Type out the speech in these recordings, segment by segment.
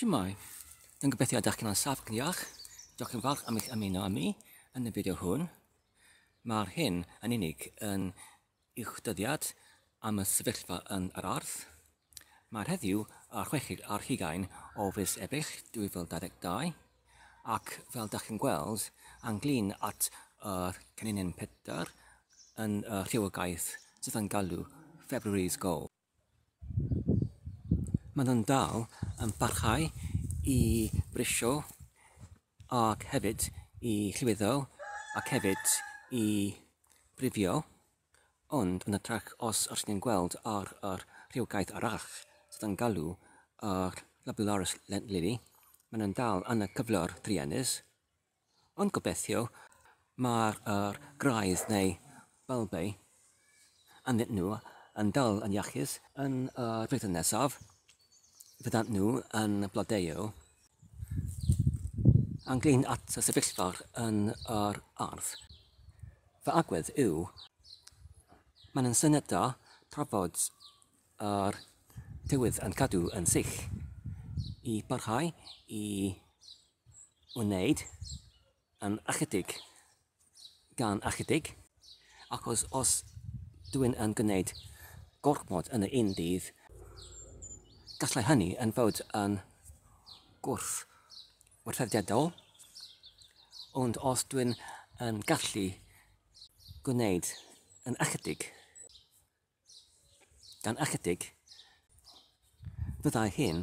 Shwmae! Dwi'n gobeithio ydych chi'n saff ac yn iach. Diolch yn fawr am eich ymuno â mi yn y fideo hwn. Mae'r hyn yn unig yn uwch dyddiad am y sefyllfa yn yr ardd. Mae'r heddiw ar chweched ar hugain o fis Ebrill 2022 ac fel dych chi'n gweld, ynglyn at yr cenhinen Pedr yn y rhywogaeth sydd yn galw February's Gold. Maen nhw'n dal yn parhau i brisio ac hefyd i llwyddo ac hefyd i brifio, ond yn hytrach os ydych chi'n gweld ar yr rhywogaeth arall sydd yn galw yr Lobularis lily, maen nhw'n dal yn y cyflwr druenus. Ond gobeithio mae'r yr graidd neu bulbau ynddyn nhw yn dal yn iachus yn y flwyddyn nesaf. Fyddan nhw yn blodeuo. Ynglyn at y sefyllfa yn yr ardd, fy agwedd yw, mae'n yn syniad da trafod yr tywydd yn cadw yn sych i barhau i wneud yn ychydig gan ychydig, achos os dwi'n yn gwneud gormod yn y un dydd, gallai hynny yn fod yn gwrth-weithrediadol, ond os dwi'n yn gallu gwneud yn ychydig gan ychydig, fyddai hyn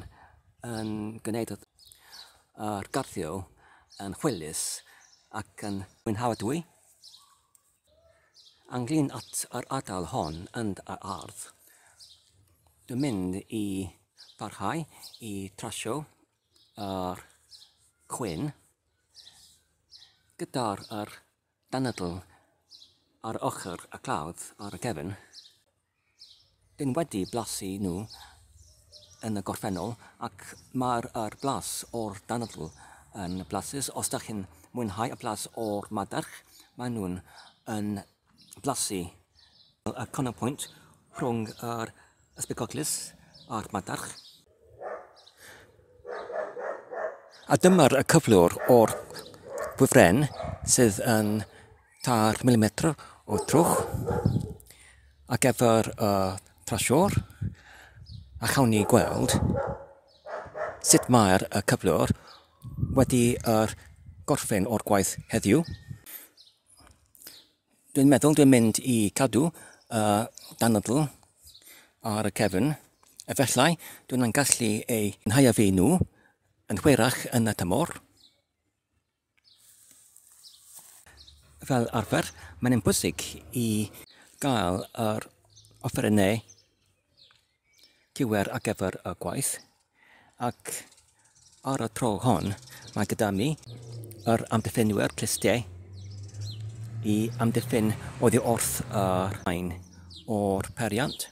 yn gwneud yr garddio yn hwylus ac yn mwynhadwy. Ynglyn at yr ardal hon yn yr ardd, dwi'n mynd i barhau i trasio yr chwyn gyda'r yr danadl ar ochr y clawdd ar y cefn. Dyn wedi blasu nhw yn y gorffennol ac mae'r yr blas o'r danadl yn blasus. Os da chi'n mwynhau y blas o'r madarch, maen nhw'n yn blasu y canolbwynt rhwng yr ysbigoglys a'r madarch. A dyma'r y cyflwr o'r gwifren sydd yn 4 mm o trwch ar gyfer y trasiwr, a chawn ni gweld sut mae'r y cyflwr wedi yr gorffen o'r gwaith heddiw. Dwi'n meddwl dwi'n mynd i cadw y danadl ar y cefn. Efallai dwi'n yn gallu ei nhaeafu nhw yn hwyrach yn y tymor. Fel arfer, mae'n bwysig i gael yr offerynnau cywir ar gyfer y gwaith, ac ar y tro hon mae gyda mi yr amddiffynwyr clustiau i amddiffyn oddi wrth y rhain o'r periant.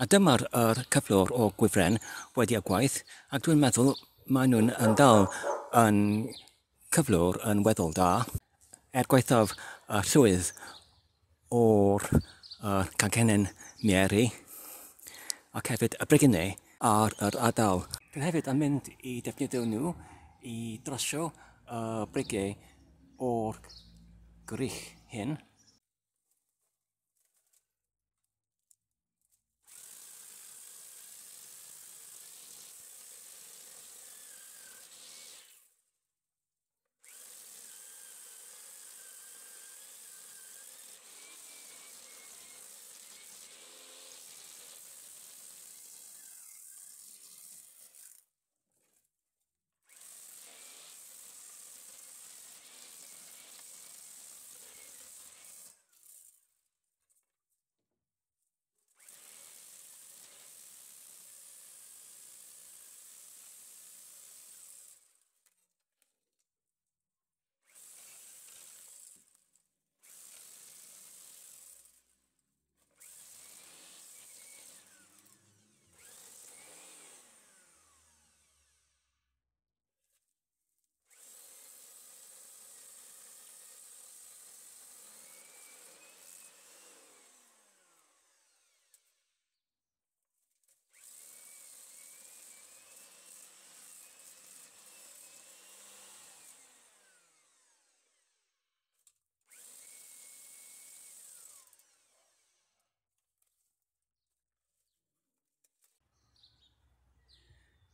A dyma'r yr cyflwr o gwifren wedi y gwaith, ac dwi'n meddwl maen nhw'n yn dal yn cyflwr yn weddol da, er gwaethaf y llwydd o'r canghennau'n mieri ac hefyd y brigynau ar yr ardal. Dwi'n hefyd yn mynd i defnyddio nhw i drasio y brigiau o'r gwrych hyn.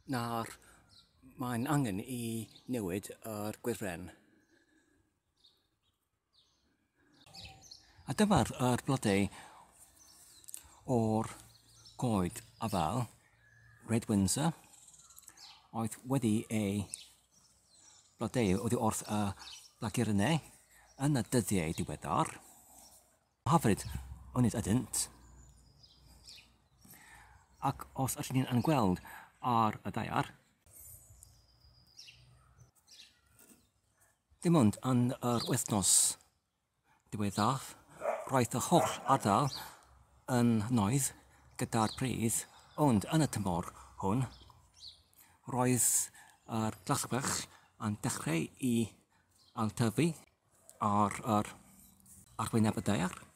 Nawr, mae'n angen i newid yr gwifren. A dyma'r yr blodau o'r goed afal, Red Windsor, oedd wedi ei blodeu oddi wrth y blagurynau yn y dyddiau diweddar. Hyfryd, onid ydynt? Ac os ydyn ni'n yn gweld ar y ddaear, dim ond yn yr wythnos diwethaf, roedd y holl ardal yn noeth gyda'r pridd, ond yn y tymor hwn, roedd yr glaswellt yn dechrau i ailtyfu ar yr arwyneb y ddaear.